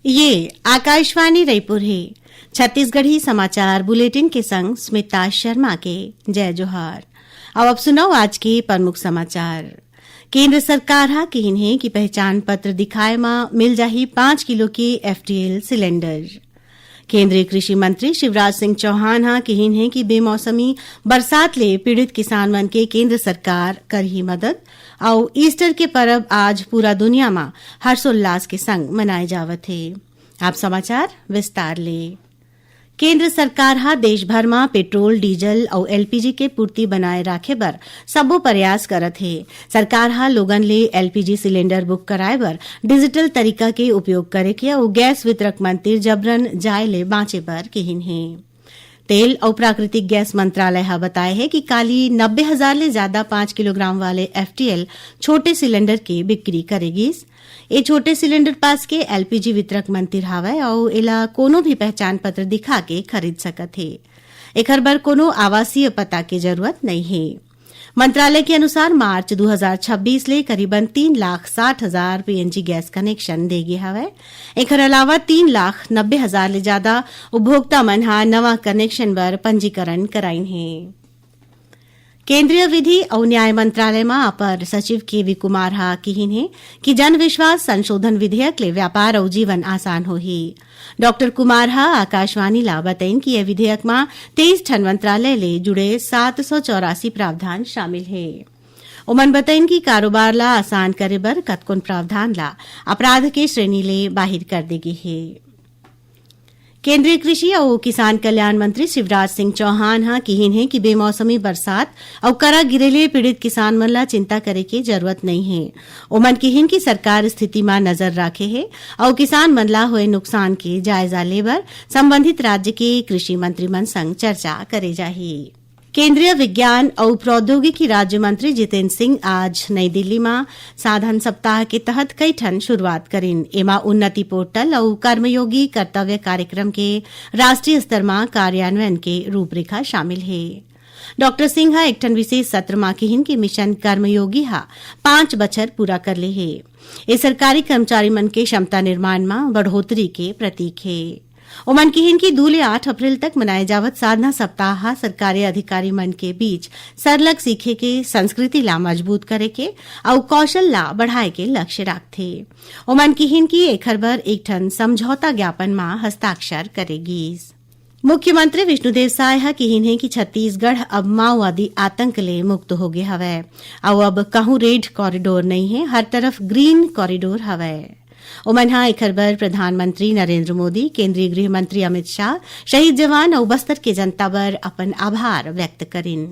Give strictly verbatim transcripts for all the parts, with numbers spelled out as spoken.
ये आकाशवाणी रायपुर हे। छत्तीसगढ़ी समाचार बुलेटिन के संग स्मिता शर्मा के जय जोहार। अब, अब सुनव आज के प्रमुख समाचार। केंद्र सरकार ह किहिन हे कि पहचान पत्र दिखाए म मिल जाही पाँच किलो के एफटीएल सिलेंडर। केंद्रीय कृषि मंत्री शिवराज सिंह चौहान ह किहिन हे कि बेमौसमी बरसात ले पीड़ित किसान मन के केंद्र सरकार करही मदद। अउ ईस्टर के परब आज पूरा दुनिया म हर्षोल्लास के संग मनाए जावत हे। आप समाचार विस्तार ले। केंद्र सरकार ह देश भर म पेट्रोल, डीजल अउ एलपीजी के पूर्ति बनाए राखे बर सबो प्रयास करत हे। सरकार ह लोगन ले एलपीजी सिलेंडर बुक कराए बर डिजिटल तरीका के उपयोग करे के अउ गैस वितरक मन तीर जबरन जाए ले बांचे बर किहिन हे। तेल अउ प्राकृतिक गैस मंत्रालय ह बताए हे कि काली नब्बे हजार ले जादा पाँच किलोग्राम वाले एफटीएल छोटे सिलेंडर के बिक्री करे गिस। ए छोटे सिलेंडर पास के एलपीजी वितरक मन तीर हावय अउ एला कोनो भी पहचान पत्र दिखा के खरीद सकत हे। एखर बर कोनो आवासीय पता के जरूरत नइ हे। मंत्रालय के अनुसार मार्च दू हजार छब्बीस ले करीबन तीन लाख साठ हजार पीएनजी गैस कनेक्शन दे गे हवय। एखर अलावा तीन लाख नब्बे हजार ले जादा उपभोक्ता मन ह नवा कनेक्शन बर पंजीकरण कराइन हे। केंद्रीय विधि अउ न्याय मंत्रालय म अपर सचिव केवी कुमार ह किहिन हे कि जन विश्वास संशोधन विधेयक ले व्यापार अउ जीवन आसान होही। डॉक्टर कुमार ह आकाशवाणी ला बतइन कि ये विधेयक म तेईस ठन मंत्रालय ले जुड़े सात सौ चौरासी प्रावधान शामिल हे। ओमन बतइन कि कारोबार ला आसान करे बर कतकोन प्रावधान ला अपराध के श्रेणी ले बाहिर कर दे गे हे। केंद्रीय कृषि अउ किसान कल्याण मंत्री शिवराज सिंह चौहान ह किहिन हे कि बेमौसमी बरसात अउ करा गिरे ले पीड़ित किसान मन ला चिंता करे के जरूरत नइ हे। ओमन किहिन कि सरकार स्थिति म नजर राखे हे अउ किसान मन ला होए नुकसान के जायजा लेबर संबंधित राज्य के कृषि मंत्री मन संग चर्चा करे जाही। केंद्रीय विज्ञान अउ प्रौद्योगिकी राज्य मंत्री जितेंद्र सिंह आज नई दिल्ली म साधन सप्ताह के तहत कई ठन शुरुआत करिन। एमा उन्नति पोर्टल अउ कर्मयोगी कर्तव्य कार्यक्रम के राष्ट्रीय स्तर म कार्यान्वयन के रूपरेखा शामिल हे। डॉक्टर सिंह ह एक ठन विशेष सत्र म किहिन कि मिशन कर्मयोगी ह पांच बछर पूरा कर ले हे। ए सरकारी कर्मचारी मन के क्षमता निर्माण म बढ़ोतरी के प्रतीक हे। ओमन किहिन कि दू ले आठ अप्रैल तक मनाए जावत साधना सप्ताह ह सरकारी अधिकारी मन के बीच सरलग सीखे के संस्कृति ला मजबूत करे के अउ कौशल ला बढ़ाए के लक्ष्य राखथे। ओमन किहिन कि एखर बर एक ठन समझौता ज्ञापन म हस्ताक्षर करे गीस। मुख्यमंत्री विष्णुदेव साय ह किहिन हे कि छत्तीसगढ़ अब माओवादी आतंक ले मुक्त होगे हवय, अउ अब कहूं रेड कॉरिडोर नइ हे, हर तरफ ग्रीन कॉरिडोर हवय। ओमन ह एखर बर प्रधानमंत्री नरेंद्र मोदी, केंद्रीय गृह मंत्री अमित शाह, शहीद जवान अउ बस्तर के जनता बर अपन आभार व्यक्त करिन।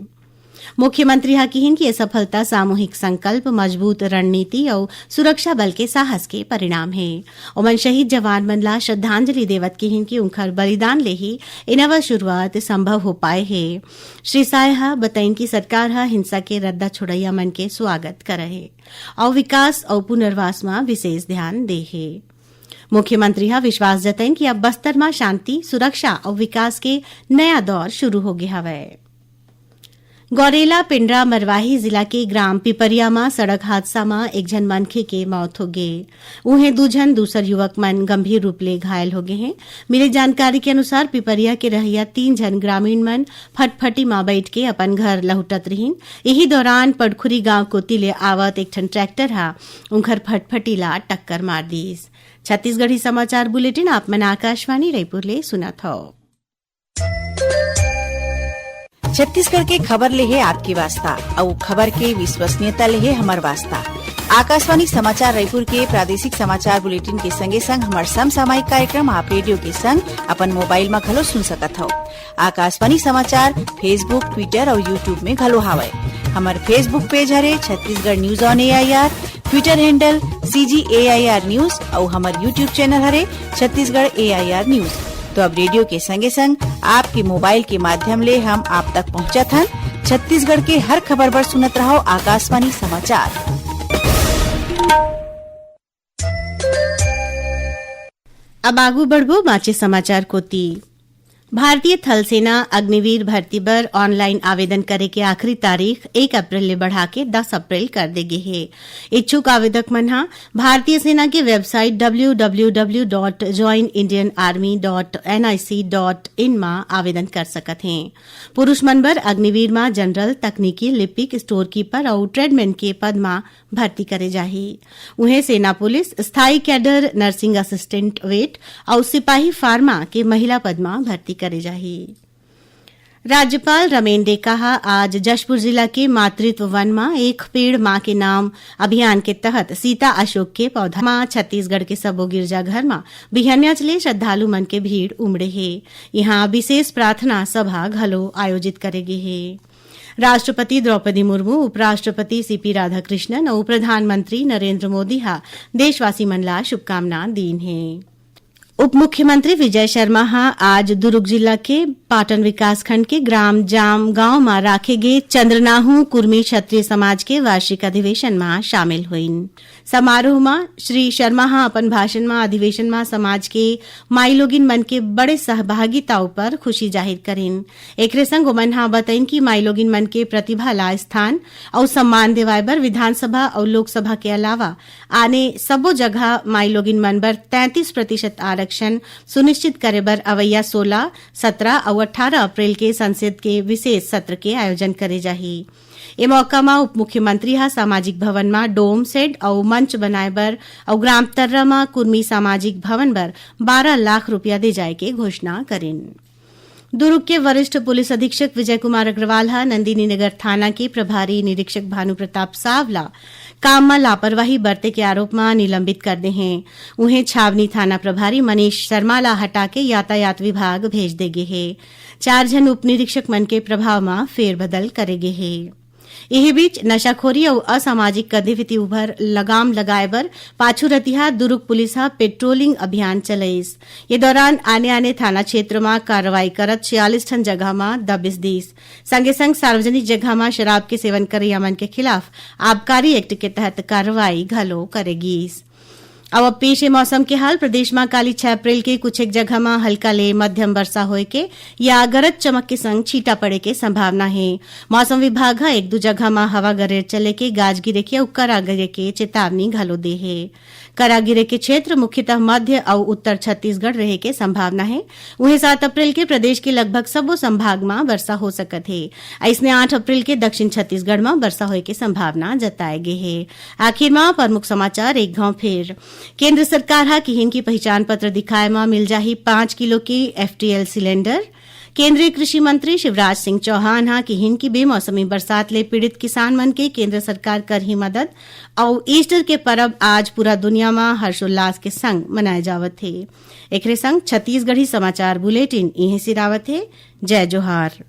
मुख्यमंत्री ह किहिन कि ये सफलता सामूहिक संकल्प, मजबूत रणनीति अउ सुरक्षा बल के साहस के परिणाम हे। ओमन शहीद जवान मन ला श्रद्धांजलि देवत किहिन कि उंखर बलिदान ले ही ए नवा शुरुआत संभव हो पाए हे। श्री साय ह बतइन कि सरकार ह हिंसा के रद्दा छोड़इया मन के स्वागत करे हे अउ विकास अउ पुनर्वास म विशेष ध्यान दे हे। मुख्यमंत्री ह विश्वास जतइन कि अब बस्तर म शांति, सुरक्षा अउ विकास के नया दौर शुरू होगे हवय। गौरेला पेंड्रा मरवाही जिला के ग्राम पिपरिया म सड़क हादसा म एक झन मनखे के मौत होगे। उहें, दू झन दूसर युवक मन गंभीर रूप ले घायल होगे हें। मिले जानकारी के अनुसार, पिपरिया के रहइया तीन झन ग्रामीण मन फटफटी म बइठ के अपन घर लहुटत रिहिन। इही दौरान पड़खुरी गांव कोति ले आवत एक ठन ट्रैक्टर ह उंखर फटफटी ला टक्कर मार दीस। छत्तीसगढ़ी समाचार बुलेटिन आप मन आकाशवाणी रायपुर ले सुनत हव। छत्तीसगढ़ के खबर ले हे आपके वास्ता, अउ खबर के विश्वसनीयता ले हे हमर वास्ता। आकाशवाणी समाचार रायपुर के प्रादेशिक समाचार बुलेटिन के संगे संग हमर समसामयिक कार्यक्रम आप रेडियो के संग अपन मोबाइल म घलो सुन सकत हव। आकाशवाणी समाचार Facebook, Twitter अउ YouTube में घलो हावय। हमर Facebook पेज हरे Chhattisgarh news on AIR, Twitter handle CG AIR news अउ हमर YouTube चैनल हरे छत्तीसगढ़ एआईआर न्यूज। तो अब रेडियो के संगे संग आपके मोबाइल के माध्यम ले हम आप तक पहुंचत हन। छत्तीसगढ़ के हर खबर बर सुनत रहव आकाशवाणी समाचार। अब आगू बढ़बो बांचे समाचार कोति। भारतीय थल सेना अग्निवीर भर्ती बर ऑनलाइन आवेदन करे के आखिरी तारीख एक अप्रैल ले बढ़ा के दस अप्रैल कर दे गे हे। इच्छुक आवेदक मन ह भारतीय सेना के website W W W dot join Indian army dot N I C dot in म आवेदन कर सकत हें। पुरुष मन बर अग्निवीर म जनरल, तकनीकी, लिपिक, स्टोर कीपर अउ ट्रेडमैन के पद म भर्ती करे जाही। उहें, सेना पुलिस, स्थायी कैडर, नर्सिंग असिस्टेंट वेट अउ सिपाही फार्मा के महिला पद म भर्ती करे जाही। राज्यपाल रमेन डेका ह आज जशपुर जिला के मातृत्व वन म एक पेड़ मां के नाम अभियान के तहत सीता अशोक के पौधा म छत्तीसगढ़ के सबो गिरजाघर म बिहनियाच ले श्रद्धालु मन के भीड़ उमड़े हे। इहां विशेष प्रार्थना सभा घलो आयोजित करे गे हे। राष्ट्रपति द्रौपदी मुर्मू, उपराष्ट्रपति सीपी राधाकृष्णन अउ प्रधानमंत्री नरेंद्र मोदी ह देशवासी मन ला शुभकामना दीन हे। उप मुख्यमंत्री विजय शर्मा ह आज दुर्ग जिला के पाटन विकासखंड के ग्राम जाम गांव म राखे गे चंद्रनाहू कुर्मी क्षत्रिय समाज के वार्षिक अधिवेशन म शामिल होइन। समारोह म श्री शर्मा ह अपन भाषण म अधिवेशन म समाज के माईलोगिन मन के बड़े सहभागिता उपर खुशी जाहिर करिन। एकरे संग ओमन ह बतइन कि माईलोगिन मन के प्रतिभा ला स्थान अउ सम्मान देवाय बर विधानसभा अउ लोकसभा के अलावा आने सबो जगह माईलोगिन मन बर तैंतीस प्रतिशत आरक्षण सुनिश्चित करे बर अवइया सोलह, सत्रह अउ अट्ठारह अप्रैल के संसद के विशेष सत्र के आयोजन करे जाही। ए मौका म उप मुख्यमंत्री ह सामाजिक भवन म डोम सेड अउ मंच बनाए बर अउ ग्राम तर्रा म कुर्मी सामाजिक भवन बर बारह लाख रुपया दे जाए के घोषणा करिन। दुर्ग के वरिष्ठ पुलिस अधीक्षक विजय कुमार अग्रवाल ह नंदिनी नगर थाना के प्रभारी निरीक्षक भानु प्रताप साव ला काम म लापरवाही बरते के आरोप म निलंबित कर दे हें। उहें, छावनी थाना प्रभारी मनीष शर्मा ला हटा के यातायात विभाग भेज दे गे हे। चार झन उप निरीक्षक मन के प्रभाव म फेरबदल करे गे हे। इही बीच, नशाखोरी अउ असामाजिक गतिविधि उपर लगाम लगाए बर पाछू रतिहा दुर्ग पुलिस ह पेट्रोलिंग अभियान चलइस। ये दौरान आने-आने थाना क्षेत्र म कार्रवाई करत छियालीस ठन जगह म दबिश दिस। संगे-संग सार्वजनिक जगह म शराब के सेवन करइया मन के खिलाफ आबकारी एक्ट के तहत कार्रवाई घलो करे गिस। अब, अब पेश हे मौसम के हाल। प्रदेश म काली छह अप्रैल के कुछ एक जगह म हल्का ले मध्यम वर्षा होए के या गरज चमक के संग छींटा पड़े के संभावना हे। मौसम विभाग ह एक दू जगह म हवा गरेर चले के, गाज गिरे के अउ करा गिरे के चेतावनी घलो दे हे। करा गिरे के क्षेत्र मुख्यतः मध्य अउ उत्तर छत्तीसगढ़ रहे के संभावना हे। उहें, सात अप्रैल के प्रदेश के लगभग सबो संभाग म वर्षा हो सकत हे। अइसने आठ अप्रैल के दक्षिण छत्तीसगढ़ म वर्षा होए के संभावना जताए गे हे। आखिर म प्रमुख समाचार एक घांव फेर। केंद्र सरकार ह किहिन कि पहिचान पत्र दिखाए म मिल जाही पाँच किलो के एफ टी एल सिलेंडर। केंद्रीय कृषि मंत्री शिवराज सिंह चौहान ह किहिन कि बेमौसमी बरसात ले पीड़ित किसान मन के केंद्र सरकार करही मदद। अउ ईस्टर के परब आज पूरा दुनिया म हर्षोल्लास के संग मनाए जावत हे। एकरे संग छत्तीसगढ़ी समाचार बुलेटिन इहें सिरावत हे। जय जोहार।